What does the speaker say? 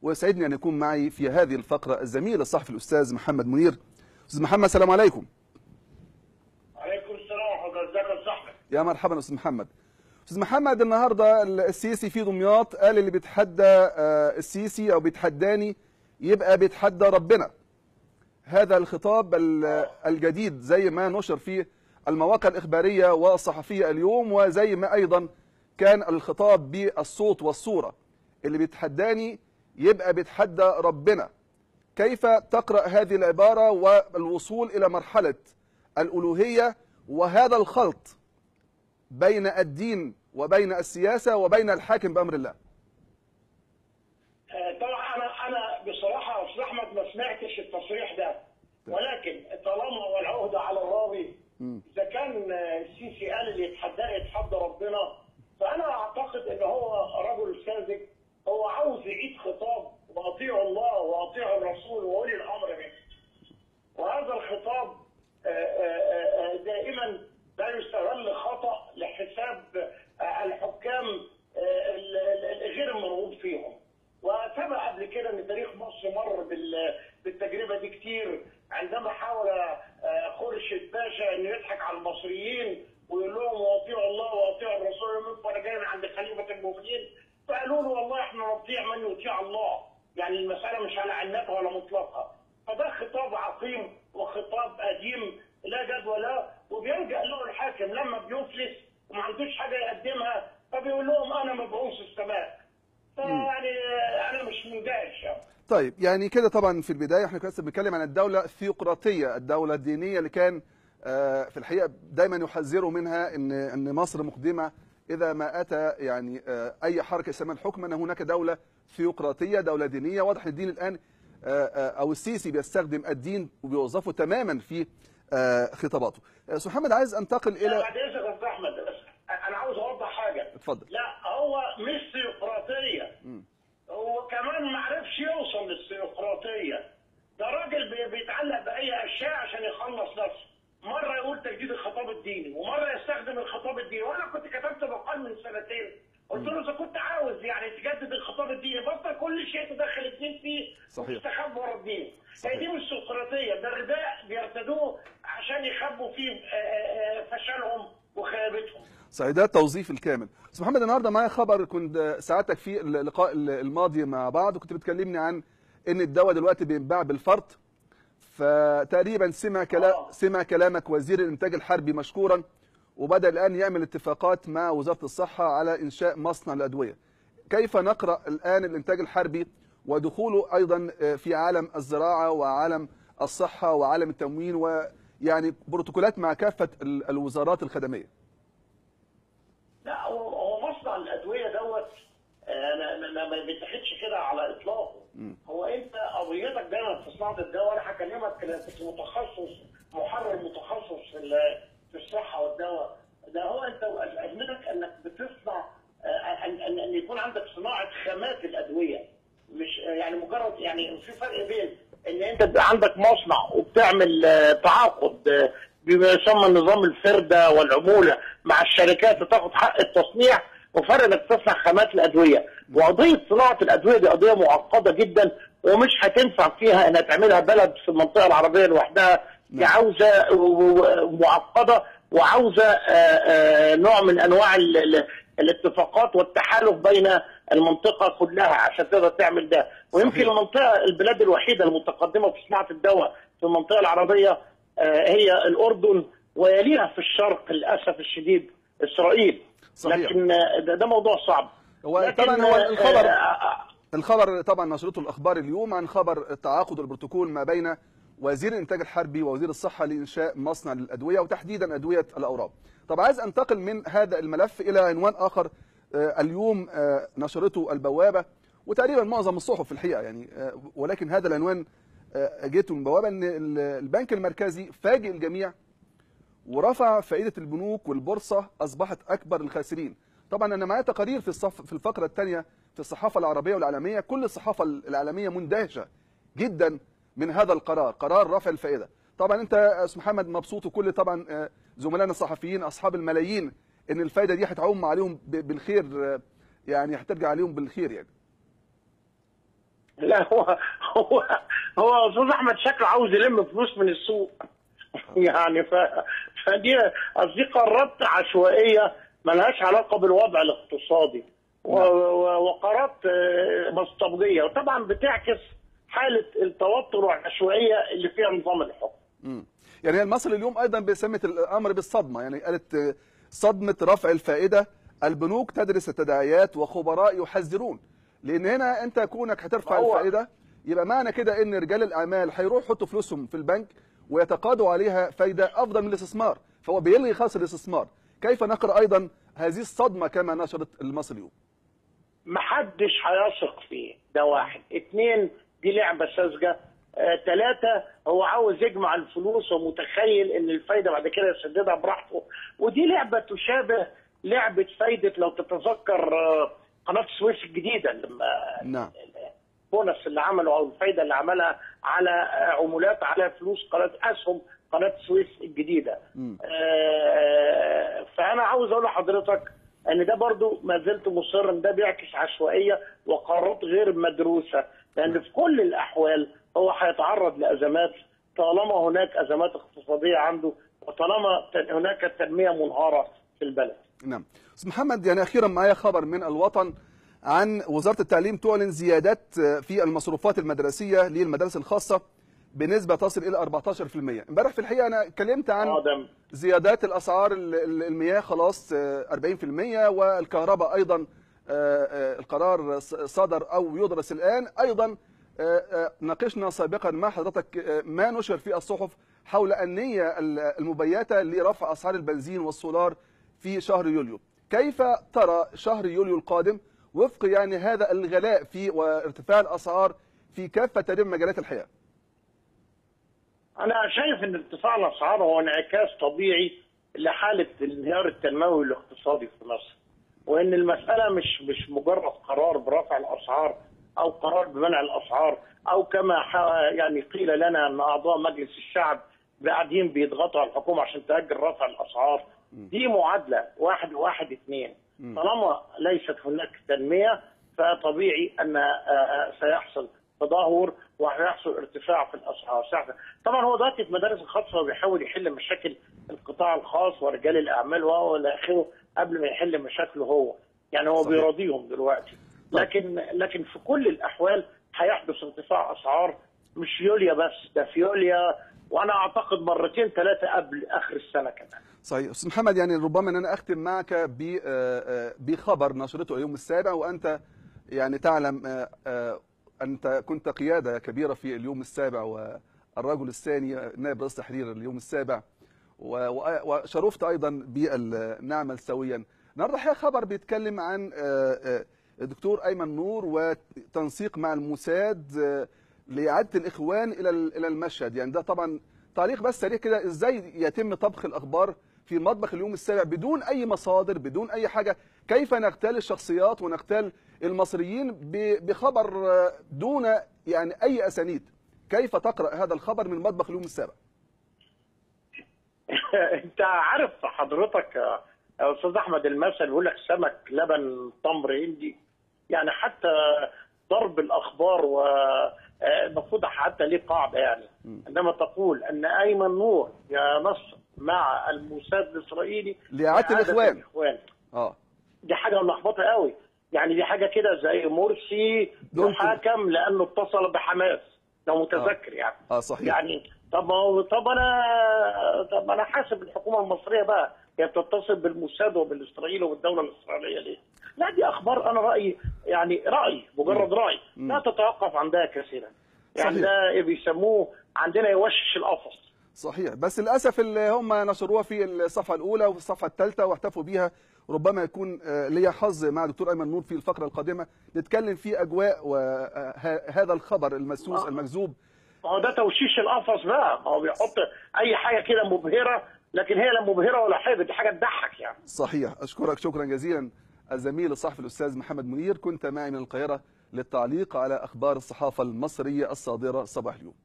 ويسعدني أن يكون معي في هذه الفقرة الزميل الصحفي الأستاذ محمد منير. أستاذ محمد، السلام عليكم. عليكم السلام ورحمة الله، ازيك يا صاحبي؟ يا مرحبا أستاذ محمد. أستاذ محمد، النهارده السيسي في دمياط قال اللي بيتحدى السيسي أو بيتحداني يبقى بيتحدى ربنا. هذا الخطاب الجديد زي ما نشر في المواقع الإخبارية والصحفية اليوم، وزي ما أيضا كان الخطاب بالصوت والصورة، اللي بيتحداني يبقى بيتحدى ربنا. كيف تقرأ هذه العبارة والوصول إلى مرحلة الألوهية وهذا الخلط بين الدين وبين السياسة وبين الحاكم بأمر الله؟ طبعا أنا بصراحة أستاذ أحمد ما سمعتش التصريح ده، ولكن طالما والعهدة على الراوي، إذا كان السيسي قال اللي يتحداه يتحدى ربنا، فأنا أعتقد إن هو رجل ساذج، هو عاوز يعيد خطاب وأطيعوا الله وأطيعوا الرسول وأولي الأمر منكم. وهذا الخطاب دائما لا يستغل خطأ لحساب الحكام غير المرغوب فيهم. وسبق قبل كده ان تاريخ مصر مر بالتجربة دي كتير، عندما حاول خورشيد باشا انه يضحك على المصريين ويقول لهم واطيعوا الله واطيعوا الرسول، وانا جاي من عند خليفة المؤمنين، فقالوا له والله احنا نطيع من يطيع الله، يعني المسالة مش على عنتها ولا مطلقها. فده خطاب عقيم وخطاب قديم لا جدوى له، وبيلجأ له الحاكم لما بيفلس وما عندوش حاجة يقدمها، فبيقول لهم انا مبعوث السماء. فيعني انا مش مندهش يعني. طيب، يعني كده طبعا في البداية احنا كنا بنتكلم عن الدولة الثيوقراطيه، الدولة الدينية اللي كان في الحقيقة دايما يحذروا منها ان مصر مقدمه اذا ما اتى يعني اي حركة اسلامية الحكم، ان هناك دولة ثيوقراطيه، دولة دينية. واضح الدين الان او السيسي بيستخدم الدين وبيوظفه تماما في خطاباته. استاذ محمد، عايز انتقل الى بعد اذنك يا استاذ احمد، بس انا عاوز اوضح حاجة. اتفضل. لا، هو مش ثيوقراطيه، هو كمان ما عرفش يوصل للثيوقراطيه. ده راجل بيتعلق باي اشياء عشان يخلص نفسه، مرة يقول تجديد الخطاب الديني ومرة يستخدم الخطاب الديني. وانا كنت كتبت مقال من سنتين قلت له اذا كنت عاوز يعني تجدد الخطاب الديني بطل كل شيء تدخل الدين فيه وتستخبى ورا الدين. هي دي مش ثيوقراطيه، ده رداء بيرتدوه عشان يخبوا فيه فشلهم وخيابتهم. صحيح، ده التوظيف الكامل. استاذ محمد، النهارده معايا خبر كنت ساعتك في اللقاء الماضي مع بعض، وكنت بتكلمني عن ان الدواء دلوقتي بينباع بالفرط، فتقريبا سمع كلامك وزير الانتاج الحربي مشكورا، وبدأ الآن يعمل اتفاقات مع وزارة الصحة على إنشاء مصنع للأدوية. كيف نقرأ الآن الإنتاج الحربي ودخوله أيضا في عالم الزراعة وعالم الصحة وعالم التموين، ويعني بروتوكولات مع كافة الوزارات الخدمية؟ لا، هو مصنع الأدوية دوت ما بيتاخدش كده على إطلاقه. هو أنت قضيتك دايما في صناعة الدواء، أنا هكلمك كنت متخصص، محرر متخصص في الصحة والدواء. ده هو انت ازمتك انك بتصنع ان يكون عندك صناعة خامات الادوية، مش يعني مجرد، يعني في فرق بين ان انت عندك مصنع وبتعمل تعاقد بما يسمى نظام الفرده والعموله مع الشركات وتاخد حق التصنيع، وفرق انك تصنع خامات الادوية. وقضية صناعة الادوية دي قضية معقدة جدا، ومش هتنفع فيها انها تعملها بلد في المنطقة العربية لوحدها. دي عاوزه معقدة وعاوزه نوع من انواع الاتفاقات والتحالف بين المنطقة كلها عشان تقدر تعمل ده. ويمكن المنطقة، البلاد الوحيدة المتقدمة في صناعة الدواء في المنطقة العربية هي الاردن، ويليها في الشرق للاسف الشديد اسرائيل. صحيح. لكن ده موضوع صعب. هو طبعا هو الخبر طبعا نشرته الاخبار اليوم عن خبر تعاقد البروتوكول ما بين وزير الانتاج الحربي ووزير الصحة لانشاء مصنع للادوية، وتحديدا ادوية الاورام. طب عايز انتقل من هذا الملف الى عنوان اخر اليوم نشرته البوابة وتقريبا معظم الصحف في الحقيقة يعني، ولكن هذا العنوان جيته من البوابة، ان البنك المركزي فاجئ الجميع ورفع فائدة البنوك والبورصة اصبحت اكبر الخاسرين. طبعا انا معايا تقارير في في الفقرة الثانية في الصحافة العربية والعالمية، كل الصحافة العالمية مندهشه جدا من هذا القرار، قرار رفع الفائدة. طبعا انت يا استاذ محمد مبسوط، وكل طبعا زملائنا الصحفيين اصحاب الملايين ان الفائدة دي هتعوم عليهم بالخير، يعني هترجع عليهم بالخير يعني. لا، هو استاذ احمد شكله عاوز يلم فلوس من السوق. يعني فدي قصدي قرارات عشوائية ملهاش علاقة بالوضع الاقتصادي وقرارات بلطجيه، وطبعا بتعكس حاله التوتر والعشوائيه اللي فيها نظام الحكم. يعني هي المصري اليوم ايضا بسمت الامر بالصدمة، يعني قالت صدمة رفع الفائدة، البنوك تدرس التداعيات وخبراء يحذرون. لان هنا انت كونك هترفع الفائدة يبقى معنى كده ان رجال الاعمال هيروحوا يحطوا فلوسهم في البنك ويتقاضوا عليها فايده افضل من الاستثمار، فهو بيلغي خالص الاستثمار. كيف نقرا ايضا هذه الصدمة كما نشرت المصري اليوم؟ محدش هيثق فيه، ده واحد. 2، دي لعبه ساذجة. 3، هو عاوز يجمع الفلوس ومتخيل ان الفايدة بعد كده يسددها براحته، ودي لعبه تشابه لعبه فايده لو تتذكر قناة السويس الجديدة لما نعم البونص اللي عمله او الفايدة اللي عملها على عمولات على فلوس قناة اسهم قناة السويس الجديدة. فانا عاوز اقول لحضرتك ان ده برضو ما زلت مصر ان ده بيعكس عشوائية وقرارات غير مدروسة، لان في كل الاحوال هو هيتعرض لازمات طالما هناك ازمات اقتصادية عنده وطالما هناك تنمية منهاره في البلد. نعم. استاذ محمد، يعني اخيرا معايا خبر من الوطن عن وزارة التعليم تعلن زيادات في المصروفات المدرسية للمدارس الخاصة بنسبة تصل الى 14%. امبارح في الحقيقة انا اتكلمت عن زيادات الاسعار المياه خلاص 40%، والكهرباء ايضا القرار صدر او يدرس الان. ايضا ناقشنا سابقا مع حضرتك ما نشر في الصحف حول النية المبيتة لرفع اسعار البنزين والسولار في شهر يوليو. كيف ترى شهر يوليو القادم وفق يعني هذا الغلاء في وارتفاع الاسعار في كافة تقريبا مجالات الحياة؟ انا شايف ان ارتفاع الاسعار هو انعكاس طبيعي لحاله الانهيار التنموي الاقتصادي في مصر، وان المسالة مش مجرد قرار برفع الاسعار او قرار بمنع الاسعار، او كما يعني قيل لنا ان اعضاء مجلس الشعب قاعدين بيضغطوا على الحكومة عشان تاجل رفع الاسعار. دي معادلة 1 1 2، طالما ليست هناك تنمية فطبيعي ان سيحصل تدهور وهيحصل ارتفاع في الاسعار. طبعا هو دلوقتي في المدارس الخاصة بيحاول يحل مشاكل القطاع الخاص ورجال الاعمال والى اخره قبل ما يحل مشاكله هو، يعني هو بيراضيهم دلوقتي. لكن في كل الاحوال هيحدث ارتفاع اسعار، مش يوليا بس، ده في يوليا وانا اعتقد 2 3 قبل اخر السنة كمان. صحيح. استاذ محمد، يعني ربما ان انا اختم معك بخبر نشرته اليوم السابع، وانت يعني تعلم أنت كنت قيادة كبيرة في اليوم السابع والرجل الثاني نائب رئيس تحرير اليوم السابع، وشرفت أيضا بالنعمل سويا. النهارده الحقيقة خبر بيتكلم عن الدكتور أيمن نور وتنسيق مع الموساد لإعادة الإخوان إلى المشهد. يعني ده طبعا تعليق بس سريع كده، إزاي يتم طبخ الأخبار في مطبخ اليوم السابع بدون أي مصادر بدون أي حاجة؟ كيف نغتال الشخصيات ونغتال المصريين بخبر دون يعني أي أسانيد؟ كيف تقرأ هذا الخبر من مطبخ اليوم السابع؟ أنت عارف حضرتك يا أستاذ أحمد المثل بيقول لك سمك لبن تمر هندي، يعني حتى ضرب الأخبار والمفروض حتى ليه قاعدة، يعني عندما تقول أن أيمن نور يا نصر مع الموساد الإسرائيلي لإعادة الإخوان، دي حاجة ملخبطة قوي. يعني دي حاجة كده زي مرسي يحاكم لانه اتصل بحماس لو متذكر يعني. صحيح. يعني طب انا حاسب الحكومة المصرية بقى هي بتتصل بالموساد وبالاسرائيل وبالدوله الاسرائيلية ليه؟ لا، دي اخبار انا رايي، يعني رايي مجرد راي لا تتوقف عندها كثيرا. يعني ده بيسموه عندنا يوشش القفص. صحيح، بس للاسف اللي هم نشروها في الصفحة الاولى وفي الصفحة الثالثة واحتفوا بيها. ربما يكون لي حظ مع دكتور أيمن نور في الفقرة القادمة نتكلم في أجواء وهذا الخبر المسوس المكذوب. ما هو ده توشيش القفص بقى، ما هو بيحط أي حاجة كده مبهرة، لكن هي لا مبهرة ولا حاجة، دي حاجة تضحك يعني. صحيح. أشكرك شكرا جزيلا الزميل الصحفي الأستاذ محمد منير، كنت معي من القاهرة للتعليق على أخبار الصحافة المصرية الصادرة صباح اليوم.